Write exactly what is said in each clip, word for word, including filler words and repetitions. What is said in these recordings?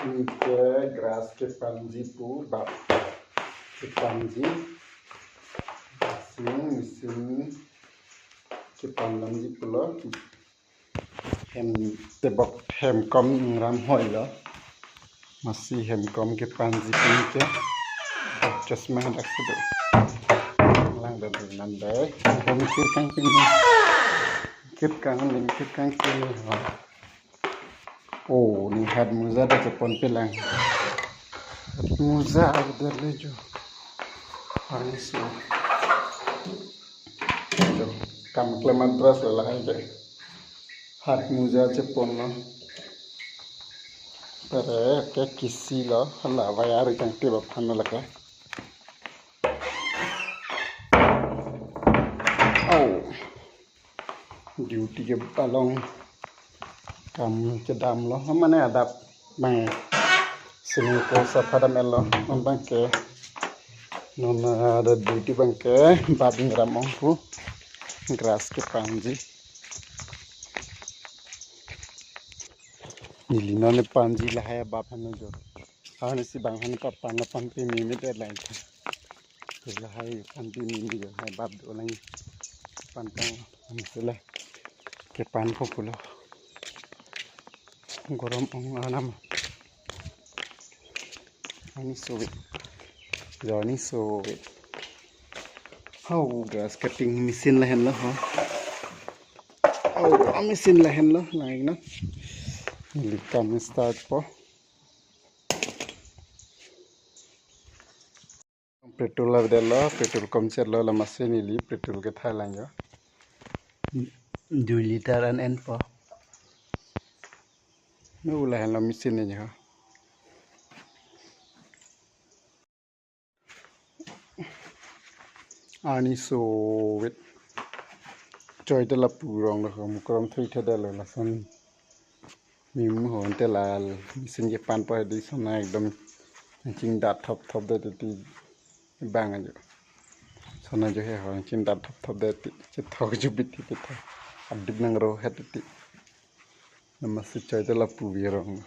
Ke grass kepanji pu, bap kepanji. Sing machine kepan damji pulo. Hem tebok hem kom ingram hoilo. Masi hem kom kepanji pu ke. Bap chosma dak si do. Langdam nang dei. Hem kirkang pini. Kirkang ning kirkang pini ho. Oh, ne hat muja ta chepon pelang. Hat muja ada lejo. Panis lo. Kam klemat dress lahai dei. Hat muja cheponlo. Pere ke kisi lo, hala wire kangtip aphan lo lake. Oh. Duty ke along kam kedam lo, mane adap bang sini ko sapha dam-et lo, non bang ke non ada duty bang ke bap ingram ong pu grass kepanji. Neli non ne panji lahai bap hanu jo. Hanu si bang hanu papan lo pan pe mimi deadline. Lahai pan pe mimi jo hai bap do lang pantang. Hanu si la kepan po pulo. Gorom ong anam. Ani so wait. Johnny so wait. How grass cutting machine lahenlo ho. Oh, machine lahenlo, lahenlo. Neli kam start po. Petrol avedetlo, petrol kom chetlo, la machine neli petrol kethai lang jo. Dui liter an enpo. Nu lahenlo machine ni ho. Ani so wait. Choi te lapu rong lo, mukrom thui thedetlo lason. Mimi ho ante la machine kepan po dei, sona ekdom chingdat thop thop det ti bang ajo. Sona jo he ho chingdat thop thop det ti chethok jubit ti thop. Aduk nang ro het ti. Namasi choi te lapu virong.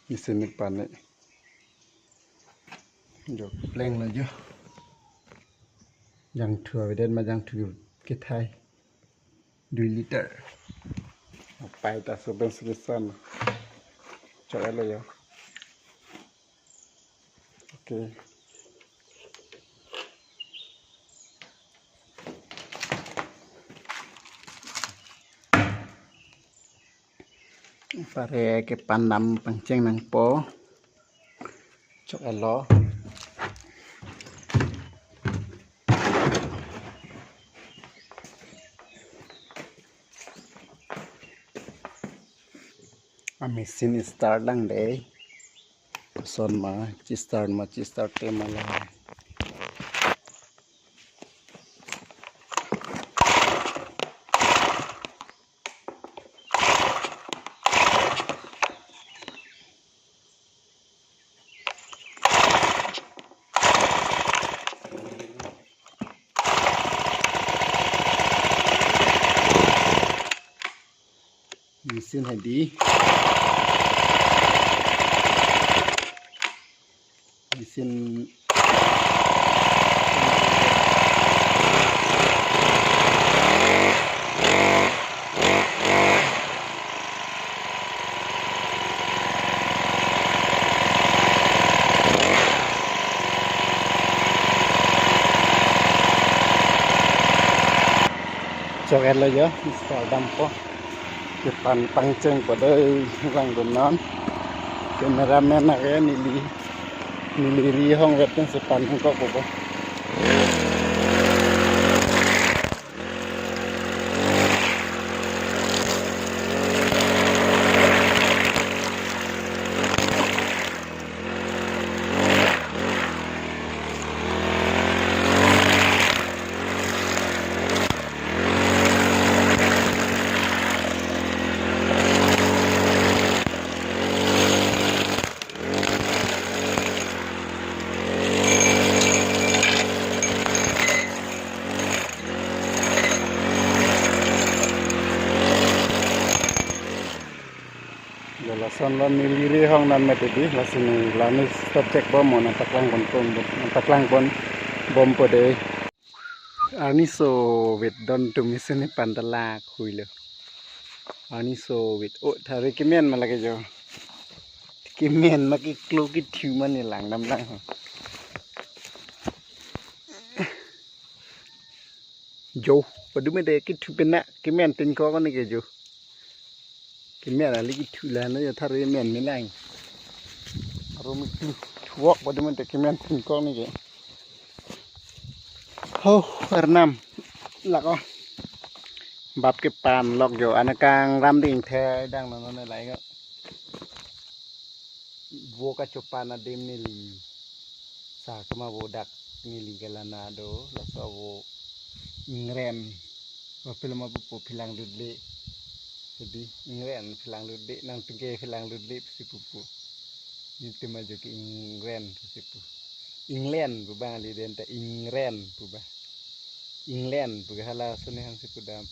Machine ni pan ne. Jo pleng lo jo. Jangthu avedet ma jangthu kethai. Dui liter. Pai ta so ben silisan. Choi lo jo. Okay. Pare kepan dam pangcheng nangpo. Chok-et lo. A machine start lang dei. Koson ma, chi start ma, chi start te ma la. Machine hadi. Machine. Chok-et lo jo, install dampo. Kepan pangcheng po dei, langdun non. Cameraman ake neli, neli ri hong vet pen si pan hongkok po. Lason lo neli rihong nang mati di, lason ne la ne stop chek bom mo, nangpaklang pon pon, nangpaklang pon bompo de. Arni sovit don tum isi ne panta lak huilo. Arni sovit. Oh, thari kemen ma lake jo. Kemen ma keklo kethu ma ne langdam lang ho. Jo, padu me de kethu pena, kemen tin ko ne ke jo. Kemen ali kethu la na jo, thari men me lang. Arum kethu thuok padu me de kemen tin ko ne ke. Ho, arnam. Lako. Bap kepan lok jo, anakang ram ding the dang no ne lai ko. Vo kachopan adim neli. Sa kama vo dak neli kelana do, laso vo ingren. Vo film apa po philang dudle. Jadi ingren philang dudle, nangtengke philang dudle pusi pupo. Nelitum ajo ke ingren pusi pu. England pu bang ali den ta ingren pu ba. England pu ke hala soni hang si pudam.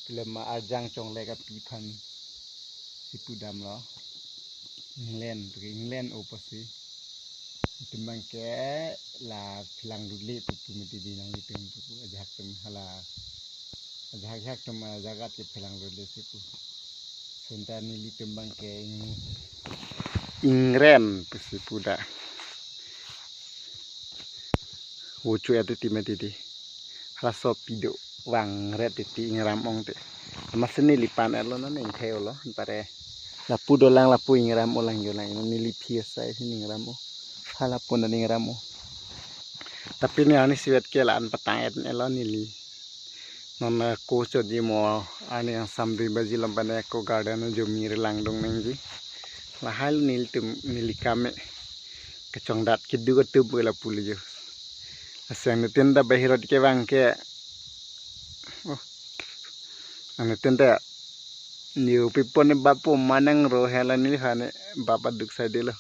Film ma Arjang Chonglek api aphan si pudam lo. England pu ke England o pasi. Nelitum bang ke la philang dudle pupu mati di, nanglitum pupu ajahak tum hala. Ajahak ajahak tum ajagat ke philang dudle si pu. Senta nelitum bang ke ing-, ingren pusi pu da. Vo chu ati ti mati di. Halaso pido vang ret ti ingram ong te. Amat si neli pan elo na neng theo lo pare. Lapu dolang, lapu ingram o lang jo lang. Ino neli phi asai si ingram o. Halapu na ingram o. Tapi ne arni sivet ke la-an patang et elo neli. Non ako chot ji mo, arni angsam dui baji lam pane ako garden jo mir langdung nangji. Lahai nelitum neli kame kachongdat kedo ketup ke lapu le jo. Aseng nutin ta bahirot kevang ke. Oh. Anutin ta niu pipon ne bap po manang ro hela neli hane bap aduk sai delo.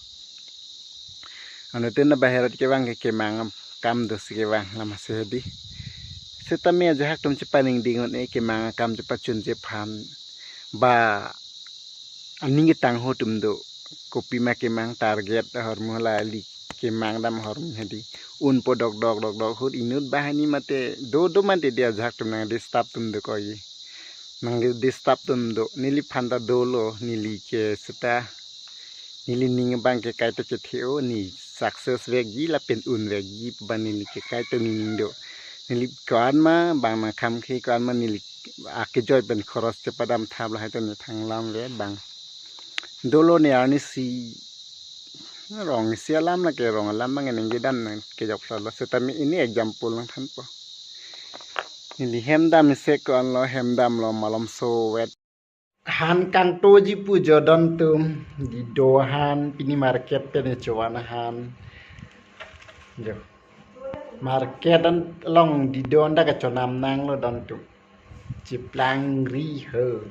Anutin ta bahirot kevang ke kemang akam dosi kevang lama se hedi. Setame ajahak tum chepaningding un-e kemang akam chepachun chephan. Ba aning ketang ho tum do. Kopima kemang target ahormu la li kemang dam ahormu hedi. Un po dok dok dok dok hut inut banghini mate do do mate dia ajahak tum nang disturb tum do koi. Nang disturb tum do. Neliphan ta dolo, neli ke seta. Neli ning bang ke kaita chethe-o, ne success vekji lapen un vekji ba neli ke kaita nening do. Neli ko-an ma bang nangkham ke ko-an ma neli akejoi pen khoros chepadam thap lahai ta ne thang lam ve bang. Dolo ne arni si rong isi alam lake rong alam bang neng kedan nang kejok lo setame ini example nangthanpo. Neli hem dam isi ko-an lo, hem dam lo malom sovit. Han kangtoji pu jo don tum, dido han pini market pen chovan han. Jo. Market an long dido anda kachonam nang lo don tum. Chiplang ri ho.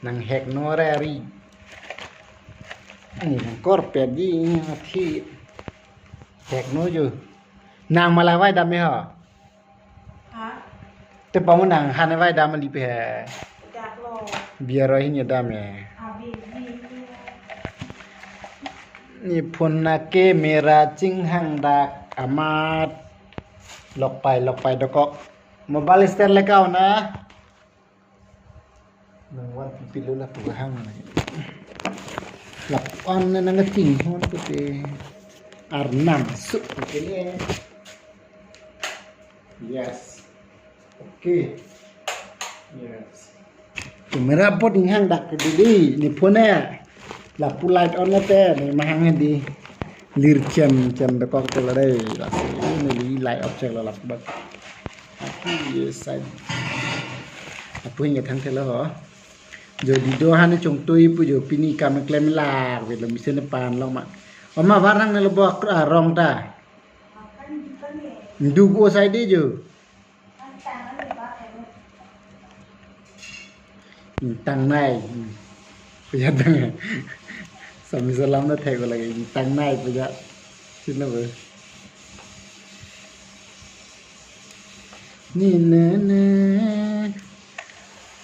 Nang hek no ra ri. Ni nang korpet di athi. Hek no jo. Nang malai vai dam me ho. Ha? Te pamu nang han vai dam li pe. Dak lo. Biar rohin ya dam ya. Abi bi. Ni phone na camera chinghang dak amat. Lokpai lokpai dokok. Mobile stand lekau na. Nang wan pipilo lapu kehang na. Lapu-an na nang chinghon pute. Arnam suk pute. Yes. Okay. Yes. Camera pot inghang dak ke didi, ne phone ya. Lapu light on na te, ne mahang di. Lir chem chem dokok te lare, lapu ne li light off chek lo lapu dak. Lapu ye side. Lapu hingga thang thelo ho. Jo dido han chongtui pu jo pini kam klem lak velo mesen pan long ma. Oma varang ne lo bok arong ta. Dugo side jo. Tang nai. Puja tang. Sami salam na thek lagi. Tang nai puja. Sino bo. Ni ne ne.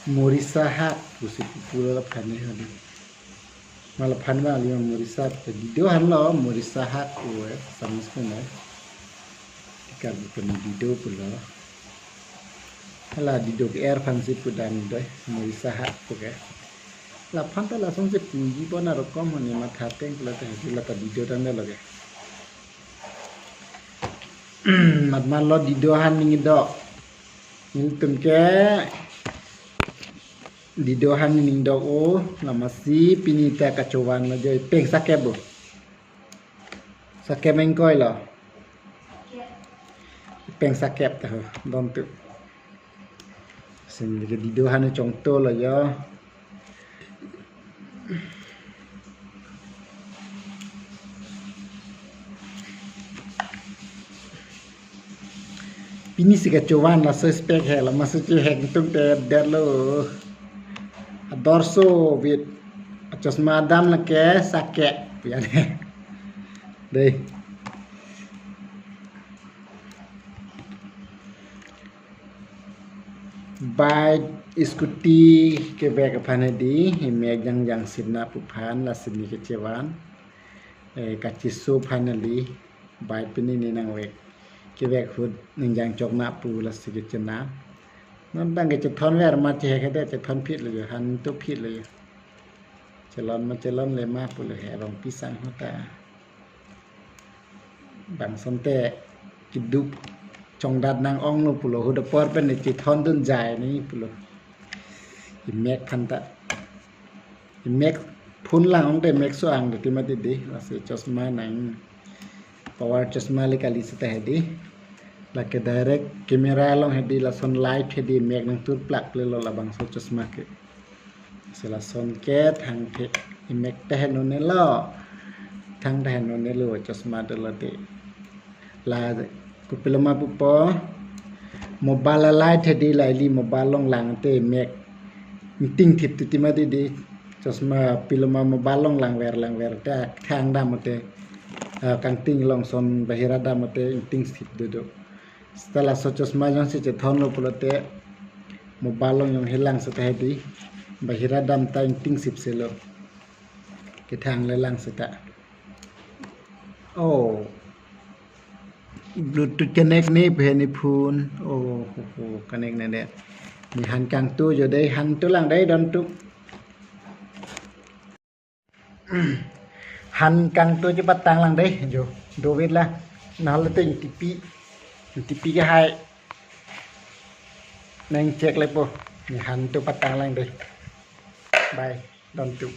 Muri sahak pusi pupula la phane hadi. Malaphan ba ali morisa te dido hanlo, morisa hak ue, samus kene. Tikar bukan dido pulo. Hala dido ke-er aphansi pudan doi, morisa hak pu ke. Laphan ta lasonsi puji pon arokom honi matha teng pulo te hedi lata dido tanglo ke. Mat malo dido han ning dok. Nelitum ke dido han ning dok o, lamasi pini ta kachovan lo jo, ipeng sakep bo. Sakep mengkoi lo. Ipeng sakep ta ho, don tu. Sin lagi dido han chongto lo jo. Pini si kachovan laso spek he, lamasi chehek tum te detlo. Ador so bit, chosma adam lake sakep. Ya dei. Dei. Bike, scooty kevek aphan hedi, imek jangjang sitna pu aphan, lasi ne kechevan. Eh, kachiso aphan hedi, bike pini ne nangvek. Kevek ahut ningjang chokna pu lasi kechena. Non dang kechethon ver ma chehek hedi, chethon phit lo jo, han tu phit lo jo. Chelon ma chelonle ma pulo he, rong pisang hota. Bangson te keduk chongdat nang-onglo pulo, ahut apor pen ne chethondun jai ni pulo. Imek aphan ta. Imek phone lang-ong te imek so-ang te tima didi, lasi chosma nang power chosma le kali seta hedi. Lake direct camera along hedi, lason light hedi imek nangtur plak le lo labangso chosma ke. Si lason ke thangthe, imek ta henlo ne lo. Thang ta henlo ne lo, chosma dolo te. La kopiloma pupo, mobile a light hedi, la ili mobile along lang te imek ingting thip tu tima didi. Chosma piloma mobile along langver langver te thang dam te, ah, kangting along son bahira dam te ingting thip dodo. Seta laso chosma jongsi chethonlo pulote mobile along jong helang seta hedi, bahira dam ta ingting sip selo. Kethang le lang seta. Oh. Bluetooth connect ne pen ne phone. Oh, ho, ho, connect ne de. Ne han kangtu jo dei, han tu lang dei, don tu. Han kangtu chepatang lang dei jo. Dovit la. Nahal tu ingtipi. Ingtipi ke hai. Nang check le po. Ne han tu patang lang dei. Bye. Don tu.